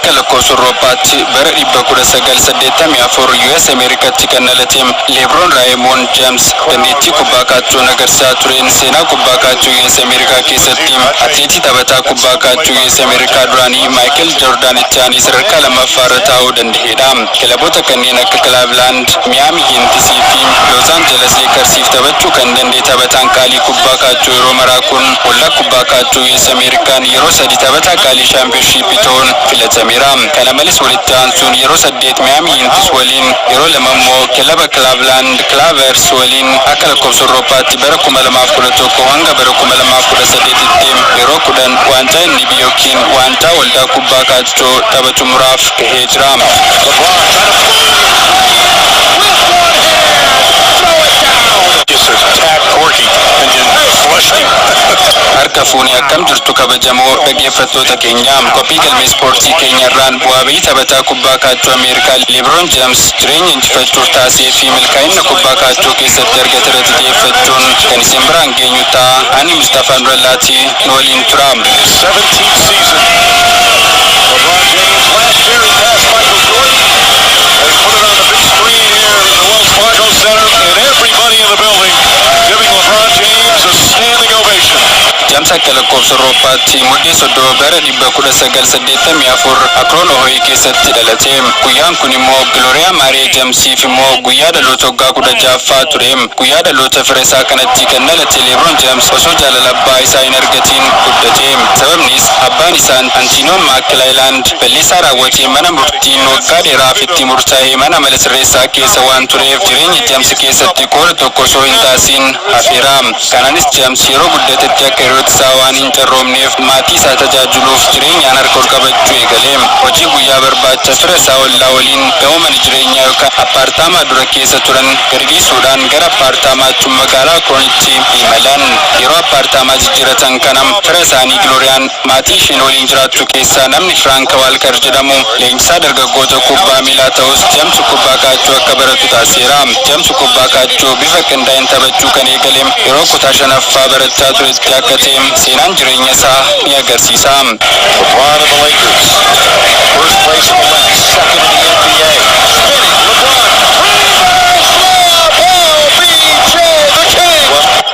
Akka lakkoofsa Awurooppaatti bara 1984 US Ameerikaatti kan dhalate Leebroon Raayemoon Jeems dandeettii kubbaa kaachoo agarsiisaa tureen seenaa kubbaa kaachoo US Ameerikaa keessatti atileetii taphataa kubbaa kaachoo US Ameerikaa duraanii Maayikel Joordaanitti aanee sadarkaa lammaffaa irra taa'uu danda'edha. Kilaboota kanneen akka Cleveland, Miami Heatisii fi Los Angeles Lakersiif taphachuu kan danda'e taphataan qaalii kubbaa kaachoo yeroo maraa kun waldaa kubbaa kaachoo US Ameerikaan yeroo sadi taphataa qaalii shaampiyoonshiippii ta'uun filatameera. Kana malees, walitti aansuun yeroo saddeet Miami Heatis waliin, yeroo lama immoo kilaba Cleveland Cavaliers waliin akka lakkoofsa Awurooppaatti bara 2011 hanga bara 2018tti yeroo 10 waancaa NBA yookiin waancaa waldaa kubbaa kaachoo tapha xumuraaf gahee jira. LeBron trying to with one hand, throw it down. Just attacked Corky and then flushed him. Harka fuunee, akkam jirtu kabajamoo dhaggeeffattoota keenya? Qophii galmee ispoortii keenya irraan bu'aa bahii taphataa kubbaa kaachoo Ameerikaa Leebroon Jeems jireenya injifachuuf taasisee fi milkaa'ina kubbaa kaachoo keessatti argate irratti xiyyeeffachuun kan isin biraan geenyu ta'a. Ani Mustafaa Nurallaatii, nu waliin tura. 17th season. LeBron James, last year he passed Michael Jordan. They put it on the big screen here in the Wells Fargo Center, and everybody in the building giving LeBron James a standing ovation. James akka lakkoofsa Awurooppaatti Muddee 30 bara 1984 Akroon, Ohio keessatti dhalate. Guyyaan kun immoo Gilooriyaa Maaree Jamsiif immoo guyyaa dhaloota waggaa 16ffaa ture. Guyyaa dhaloota fira isaa kanatti kan dhalate Leebroon James osoo jaalala abbaa isaa hin argatiin guddate. Sababnis abbaan isaa Antiinoon Maakilaayilaand balleessaa raawwatee mana murtiin waggaa dheeraaf itti murtaa'ee mana mala sirreessaa keessa waan tureef, jireenya James keessatti qooda tokko osoo hin taasisin hafeera. Kanaanis James yeroo guddatetti akka hiriyoota isaa waan hin carroomneef, maatii isaa tajaajiluuf jireenyaan harka ol qabachuu eegale. Hojii guyyaa barbaacha fira isaa ollaa waliin gamoo mana jireenyaa yookaan appaartaamaa dura keessa turan gargiisuudhaan gara appaartaamaa achuma magaalaa Akroonitti imalan. Yeroo appaartaamaa jijjiiratan kana fira isaanii Gilooriyaan maatii isheen waliin jiraattu keessaa namni Firaank Waalkar jedhamu leenjisaa dargaggoota kubbaa miilaa ta'us, James kubbaa kaachoo akka baratu taasiseera. James kubbaa kaachoo bifa qindaa'een taphachuu kan eegale yeroo kutaa shanaffaa barachaa turetti akka ta'e seenaan jireenya isaa ni agarsiisa. LeBron and the Lakers. First place in the West, second in the NBA. Spinning, LeBron. Reverse layup! LBJ the King!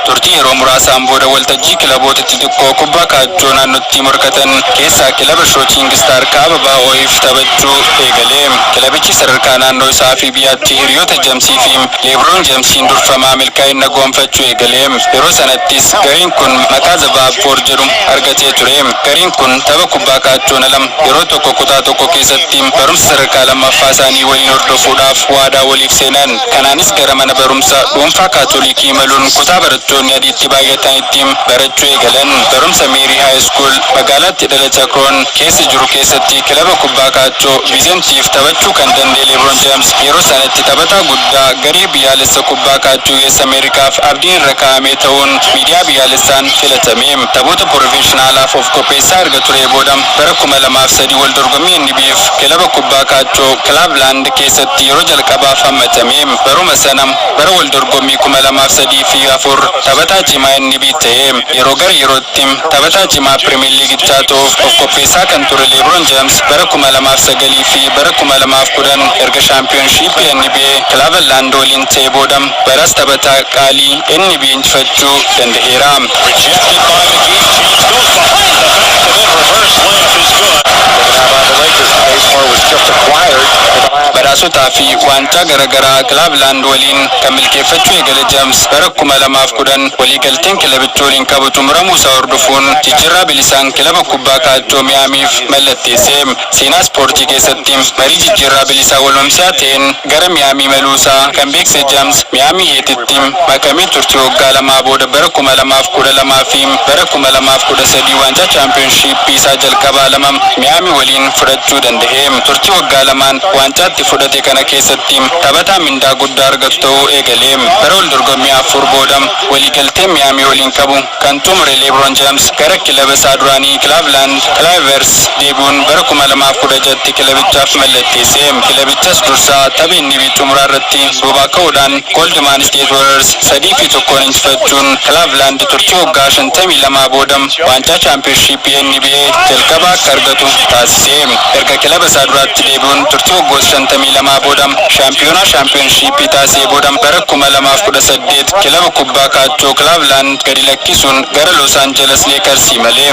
Turtii yeroo muraasaan booda waltajjii kilaboota xixiqqoo kubbaa kaachoo naannootti morkatan keessaa kilaba Shooting Star kaaba baha Ohio taphachuu eegale. Kilabichi sadarkaa naannoo isaa fi biyyaatti hiriyoota Jamsii fi Leebroon Jamsiin durfamaa milkaa'ina gonfachuu eegale. Yeroo sanattis gareen kun maqaa The Vapor jedhu argatee ture. Gareen kun tapha kubbaa kaachoon ala yeroo tokko kutaa tokko keessatti barumsa sadarkaa lammaffaa isaanii waliin hordofuudhaaf waadaa waliif seenan. Kanaanis gara mana barumsa dhuunfaa Kaatolikii imaluun kutaa barattoonni adiitti baay'atanitti barachuu eegalan. Barumsa Meerii High School magaalaatti dhalate Akroon keessa jiru keessatti kilaba kubbaa kaachoo Vizentiif taphachuu kan danda'e Lebron James yeroo sanatti taphataa guddaa garee biyyaalessa kubbaa kaachoo US Ameerikaaf abdiin irra kaa'ame ta'uun miidiyaa biyyaalessaan filatame. Taphoota profeeshinaalaaf of qopheessaa erga ture booda bara 2003 wal dorgommii NBAf kilaba kubbaa kaachoo Cleveland keessatti yeroo jalqabaaf hammatame. Baruma sana bara wal dorgommii 2003 fi afur taphataa cimaa NBA ta'e. Yeroo gara yerootti taphataa cimaa Pirimeer Liigichaa ta'uuf of qopheessaa kan ture LeBron James bara 2009 fi bara 2010 erga shaampiyoonshiippii NBA Cleveland waliin ta'e booda baras taphataa qaalii NBA injifachuu danda'eera. Rejected by McGee. James goes behind the back and then reverse layup is good. Taken out by the Lakers. Bazemore was just acquired in the last Badhaasotaa fi waancaa garaagaraa Cleveland waliin kan milkeeffachuu eegale James bara 2010 waliigalteen kilabicha waliin qabu xumuramuu isaa hordofuun jijjiirraa bilisaan kilaba kubbaa kaachoo Miyaamiif mallatteesse. Seenaa ispoortii keessatti marii jijjiirraa bilisaa walmamsiyaa ta'een gara Miyaamii imaluusaa kan beeksise James Miyaamii Heetitti makamee turtii waggaa 2 booda bara 2012 fi bara 2013 waancaa chaampiyoonshiippii isaa jalqabaa lama Miyaamii waliin fudhachuu danda'e. Turtii waggaa 2n waancaatti fudhate. taphate kana keessatti taphataa mindaa guddaa argatu ta'uu eegale. Bara wal dorgommii 4 booda waliigaltee Miyaamii waliin qabu kan xumure LeBron James gara kilaba isaa duraanii Cleveland Cavaliers deebi'uun bara 2016tti kilabichaaf mallatteesse. Kilabichas dursaa tapha inni xumuraa irratti duubaa ka'uudhaan Golden State Warriors 3-1 injifachuun Cleveland turtii waggaa 52 booda waancaa chaampiyoonshiippii NBA jalqabaa akka argatu taasise. Erga kilaba isaa duraatti deebi'uun turtii waggoota 52 booda shaampiyoonaa chaampiyoonshiippii taasisee booda, bara 2018 kilaba kubbaa kaachoo Cleveland gadi lakkisuun gara Los Angeles Lakers malee.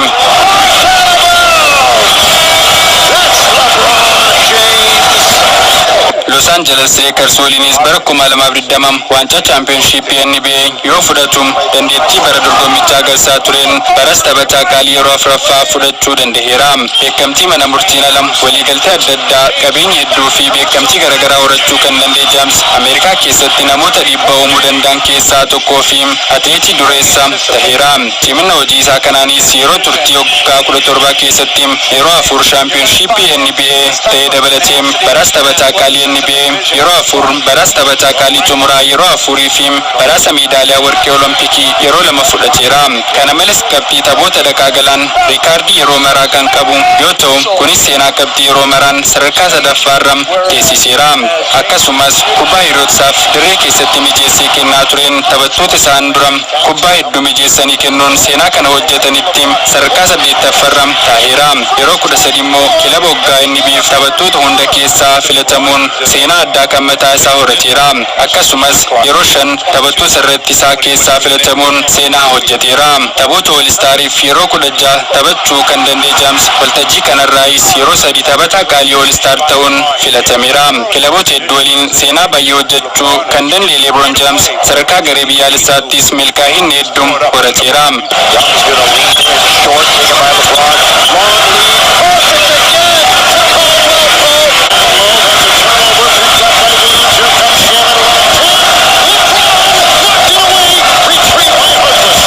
That's LeBron James. Los Angeles Lakers waliinis bara 2020 waancaa chaampiyoonshiippii NBA yoo fudhatu, dandeettii bara dorgommichaa agarsiisaa tureen baras taphataa qaalii yeroo afuraffaa fudhachuu danda'eera. Beekamtii mana murtiin ala, waliigaltee adda addaa, qabeenya hedduu fi beekamtii garaagaraa horachuu kan danda'e James Ameerikaa keessatti namoota dhiibbaa uumuu danda'an keessaa tokkoo fi atileetii dureessa taheera. Cimina hojii isaa kanaanis yeroo turtii waggaa 17 keessatti yeroo afur shaampiyoonshiippii NBA ta'ee dabalatee baras taphataa qaalii NBA yeroo afur, baras taphataa qaalii xumuraa yeroo afurii fi badhaasa meedaaliyaa warqee Olompikii yeroo lama fudhateera. Kana malees qabxii taphoota dhaqaa galaan riikaardii yeroo maraa kan qabu yoo ta'u, kunis seenaa qabxii yeroo maraan sadarkaa sadaffaarra teessiseera. Akkasumas kubbaa hiriyootsaaf dirree keessatti mijeessee kennaa tureen taphattoota isaan dura kubbaa hedduu mijeessanii kennuun seenaa kana hojjetanitti sadarkaa saddeettaffaarra taa'eera. Yeroo 13 immoo kilaba waggaa NBAf taphattoota hunda keessaa filatamuun seenaa addaa kan mataa isaa horateera. Akkasumas yeroo shan taphattoota irratti isaa keessaa filatamuun seenaa hojjeteera. Taphoota All-Stariif yeroo 16 taphachuu kan danda'e James waltajjii kanarraayis yeroo sadi taphataa qaalii All-Star ta'uun filatameera. Kilaboota hedduu waliin seenaa baay'ee hojjechuu kan danda'e LeBron James sadarkaa garee biyyaalessaattis milkaa'inni hedduu horateera. Young's going to lead in short, taken by LeBron. Long lead, perfect again to Caldwell Pope. Oh, that's a turnover picked up by Williams. Here comes Shannon around 10. LeBron knocked it away. Retreat by Harkless.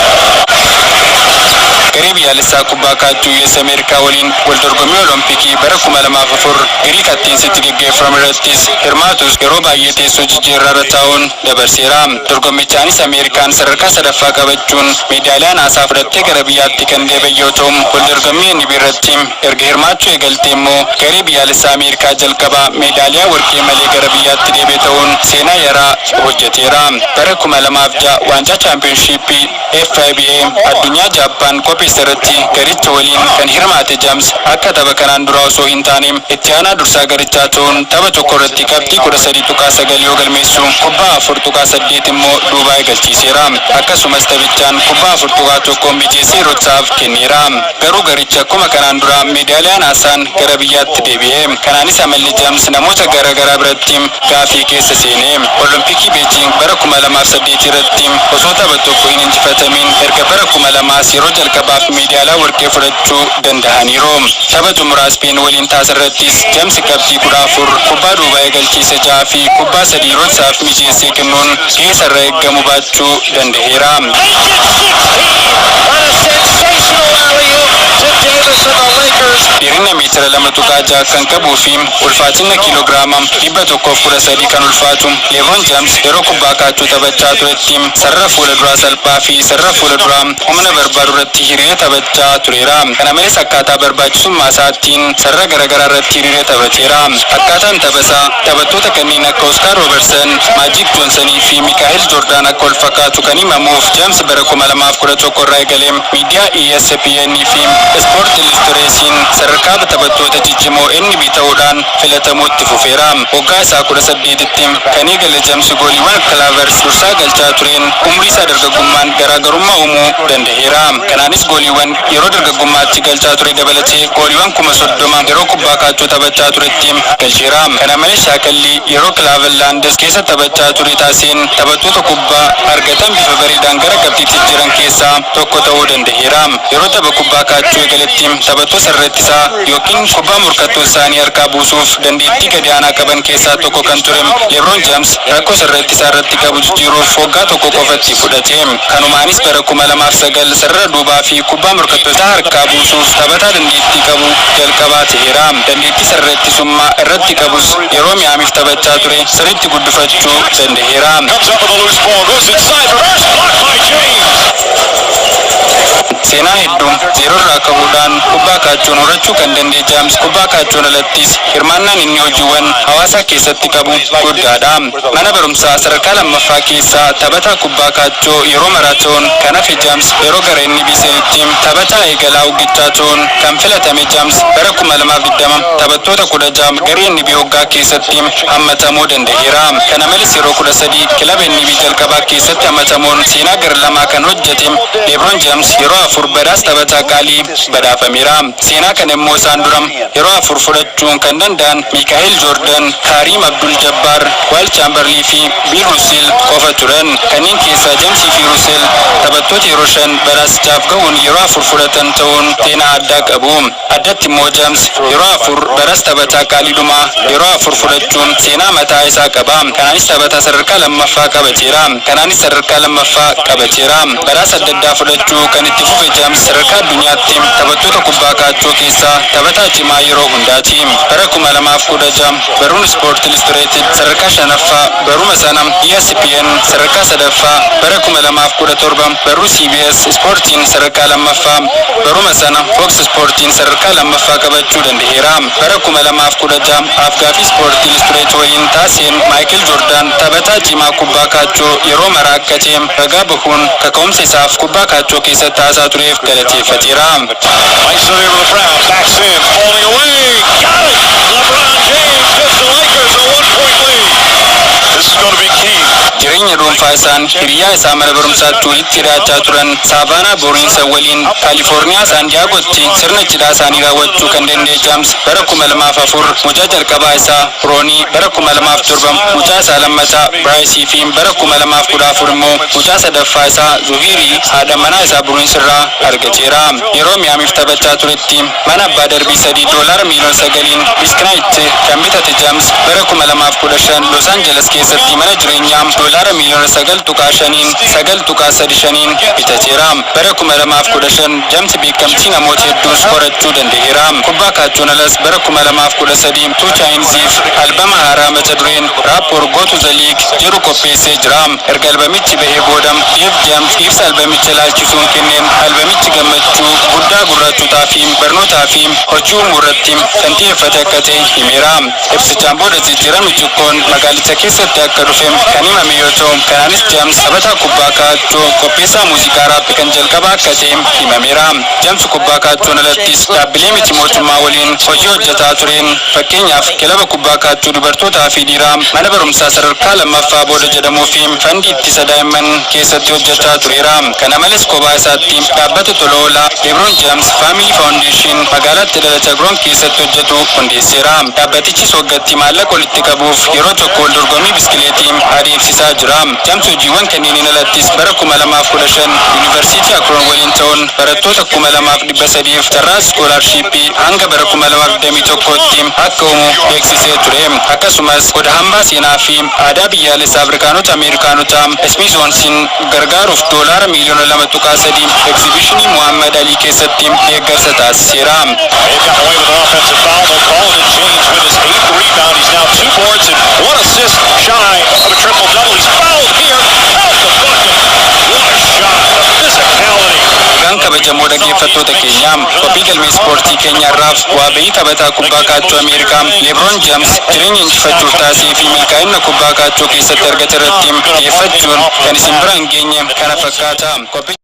Garee biyyaalessaa kubbaa kaachuu US Ameerikaa waliin wal dorgommii Olompikii bara 2004 Giriik Ateensitti geggeeffame irrattis hirmaatus yeroo baay'ee teessoo jijjiirraa irra taa'uun dabarseera. Dorgommichaanis Ameerikaan sadarkaa sadaffaa qabachuun meedaaliyaa naasaa fudhattee gara biyyaatti kan deebi'e yoo ta'u, wal dorgommii NBA irratti erga hirmaachuu eegalte immoo garee biyyaalessaa Ameerikaa jalqabaa meedaaliyaa warqee malee gara biyyaatti deebi'e ta'uun seenaa yaraa hojjeteera. Bara 2006 waancaa chaampiyoonshiippii FIBA addunyaa Jaappaan qopheesse irratti garicha waliin kan hirmaate James akka tapha kanaan dura osoo hin taane itti aanaa dursaa garichaa ta'uun tapha tokko irratti qabxii 13.9 yoo galmeessu, kubbaa 4.8 immoo duubaa eegalchiiseera. Akkasumas taphichaan kubbaa 4.1 mijeessee yeroosaaf kenneera. Garuu garicha akkuma kanaan dura meedaaliyaa naasaan gara biyyaatti deebi'e. Kanaanis amalli James namoota gara garaa biratti gaafii keessa seene. Olompikii Beijing bara 2008 irratti osoo tapha tokko hin injifatamin erga bara 2000 yeroo jalqabaaf meedaaliyaa warqee fudhachuu danda'aniiru. Tapha xumuraa Speen waliin taasirrattis James qabxii 14, kubbaa duubaa eegalchiise ja'a fi kubbaa sadii yeroosaaf mijeessee kennuun gahee sarara eeggamu baachuu danda'eera. Make it 16 on a sensational alley-oop to Davis and the Lakers. Dheerina meetira 2.6 kan qabuu fi ulfaatina kiiloogiraama 113 kan ulfaatu LeBron James yeroo kubbaa kaachuu taphachaa turetti sarara fuula duraa salphaa fi sarara fuula duraa humna barbaadu irratti hiriiree taphachaa tureera. Kana malees akkaataa barbaachisummaa isaatiin sarara garaagaraa irratti hiriiree taphateera. Akkaataan taphasaa taphattoota kanneen akka Oscar Robertson, Magic Johnsonii fi Michael Jordan akka wal fakkaatu kan himamuuf James bara 2011 irraa eegalee miidiyaa ESPN fi Sport Illustration sadarkaa taphattoota ciccimoo NBA ta'uudhaan filatamuutti fufeera. Waggaa isaa 18tti kan eegale James gooliiwwan Cavaliers dursaa galchaa tureen umrii isaa dargaggummaan garaagarummaa uumuu danda'eera. Kanaanis gooliiwwan yeroo dargaggummaatti galchaa ture dabalatee gooliiwwan 30,000 yeroo kubbaa kaachoo taphachaa turetti galcheera. Kana malees shaakallii yeroo Cleveland keessa taphachaa ture taasiseen taphattoota kubbaa argatan bifa bareedaan gara qabxiitti jiran keessaa tokko ta'uu danda'eera. Yeroo tapha kubbaa kaachoo eegaletti taphattoota sarara ittisaa yookiin Kanneen kubbaa morkattuu isaanii harkaa buusuuf dandeettii gadi aanaa qaban keessaa tokko kan ture LeBron James, rakkoo sarara ittisaa irratti qabu jijjiiruuf waggaa tokko qofatti fudhate. Kanumaanis bara 2009 sarara duubaa fi kubbaa morkattoota harkaa buusuuf taphataa dandeettii qabu jalqabaa ta'eera. Dandeettii sarara ittisummaa irratti qabus yeroo Miyaamiif taphachaa ture sirriitti guddifachuu danda'eera. Comes up with a loose ball, goes inside, reverse, blocked by James. Seenaa hedduu zeeroo irraa ka'uudhaan kubbaa kaachuun horachuu kan danda'e James, kubbaa kaachuun alattis hirmaannaan inni hojiiwwan hawaasaa keessatti qabu guddaadha. Mana barumsaa sadarkaa lammaffaa keessaa taphataa kubbaa kaachoo yeroo maraa ta'uun kan hafe James, yeroo gara NBA seenutti taphataa eegalaa uggichaa ta'uun kan filatame James, bara 2020 taphattoota 16 garee NBA hoggaa keessatti hammatamuu danda'eera. Kana malees yeroo 13 kilaba NBA jalqabaa keessatti hammatamuun seenaa gara lamaa kan hojjete LeBron James, yeroo afur badhaasa taphataa qaalii badhaafameera. Seenaa kana immoo isaan dura yeroo afur fudhachuun kan danda'an Michael Jordan, Kareem Abdul Jabbar, Wilt Chamberlain fi Bill Russell qofa turan. Kanneen keessaa Jamesii fi Russell taphattoota yeroo shan badhaasichaaf gahuun yeroo afur fudhatan ta'uun seenaa addaa qabu. Addatti immoo James yeroo afur badhaasa taphataa qaaliidhumaa yeroo afur fudhachuun seenaa mataa isaa qaba. Kanaanis taphataa sadarkaa lammaffaa qabateera. Kanaanis sadarkaa lammaffaa qabateera. Badhaasa adda addaa fudhachuu kan itti fufe James, sadarkaa addunyaatti taphattoota kubbaa kaachoo keessaa taphataa cimaa yeroo hundaati. Bara 2016 baruun Sport Illustrated sadarkaa shanaffaa, baruma sana ESPN sadarkaa sadaffaa, bara 2017 barruu CBS Sportiin sadarkaa lammaffaa, baruma sana Fox Sportiin sadarkaa lammaffaa qabachuu danda'eera. Bara 2016 afgaaffii Sport Illustrated waliin taasiseen Michael Jordan taphataa cimaa kubbaa kaachoo yeroo maraa akka ta'e ragaa bahuun kaka'umsa isaaf kubbaa kaachoo keessatti taasisaa tureef galateeffateera. Isolated with Brown, backs in, falling away, got it! LeBron James gives the Lakers a 1-point lead. This is going to be key. Jireenya dhuunfaa isaan hiriyaa isaa mana barumsaatti walitti hidhaachaa turan Saavaanaa Booriinsa waliin Kaalifoorniyaa Saandiyaagotti sirna cidhaa isaanii raawwachuu kan danda'e James, bara 2004 mucaa jalqabaa isaa Roonii, bara 2007 mucaa isaa lammataa Biraayisii fi bara 2014 immoo mucaa sadaffaa isaa Zuhiirii haadha manaa isaa Buriins irraa argateera. Yeroo Miyaamiif taphachaa turetti mana abbaa darbii sadii $9 miiliyoona Bisknaayitti kan bitate James, bara 2015 Los Angeles keessatti mana jireenyaa $9.5 miiliyooniin 9.35n bitateera. Bara 2015 James beekamtii namoota hedduus horachuu danda'eera. Kubbaa kaachuun alas bara 2013 2 Chainziif albama haaraa mata dureen "Rap or Go to the League" jedhu qopheessee jira. Erga albamichi bahee booda Def Jam ibsa albamicha ilaalchisuun kenneen albamichi gammachuu guddaa gurraachotaa fi barnootaa fi hojii uumuu irratti kan xiyyeeffate akka ta'e himeera. Ibsichaan booda jijjiiramni xiqqoon magaalicha keessatti akka dhufe kan himame yoo ta'u, kanaanis James taphataa kubbaa kaachoo qopheessaa muuziqaa rap kan jalqabaa akka ta'e himameera. James kubbaa kaachoon alattis dhaabbilee miti mootummaa waliin hojii hojjetaa tureen, fakkeenyaaf kilaba kubbaa kaachoo dubartootaa fi dhiiraa mana barumsaa sadarkaa lammaffaa booda jedhamuu fi fandii ittisa daa'imman keessatti hojjechaa tureera. Kana malees kophaa isaatti dhaabbata tola oolaa LeBron James Family Foundation magaalaatti dhalate Akron keessatti hojjetu hundeesseera. Dhaabbatichis waggaatti maallaqa walitti qabuuf yeroo tokko wal dorgommii biskileetii adeemsisaa jira. James hojiiwwan kanneeniin alattis bara 2015 Yuunivarsiitii Akron waliin ta'uun barattoota 2300f carraa iskoolaarshiippii hanga bara 2021tti akka uumu beeksisee ture. Akkasumas goda hambaa seenaa fi aadaa biyyaalessaa Afrikaanota Ameerikaanotaa Smithsonian gargaaruuf $2.3 miiliyoona egzibishinii Muhammad Alii keessatti deeggarsa taasiseera. They've gotten away with an offensive foul. They'll call it, and James with his eighth rebound. He's now two boards and one assist shy of a triple-double. He's fouled here. Count the bucket. What a shot. The physicality. Egaan kabajamoo dhaggeeffattoota keenyaa, qophii galmee ispoortii keenyaarraaf waa bahii taphataa kubbaa kaachoo Ameerikaa Lebron James jireenya injifachuuf taasisee fi milkaa'ina kubbaa kaachoo keessatti argate irratti xiyyeeffachuun kan isin biraan geenye kana fakkaata. Qophii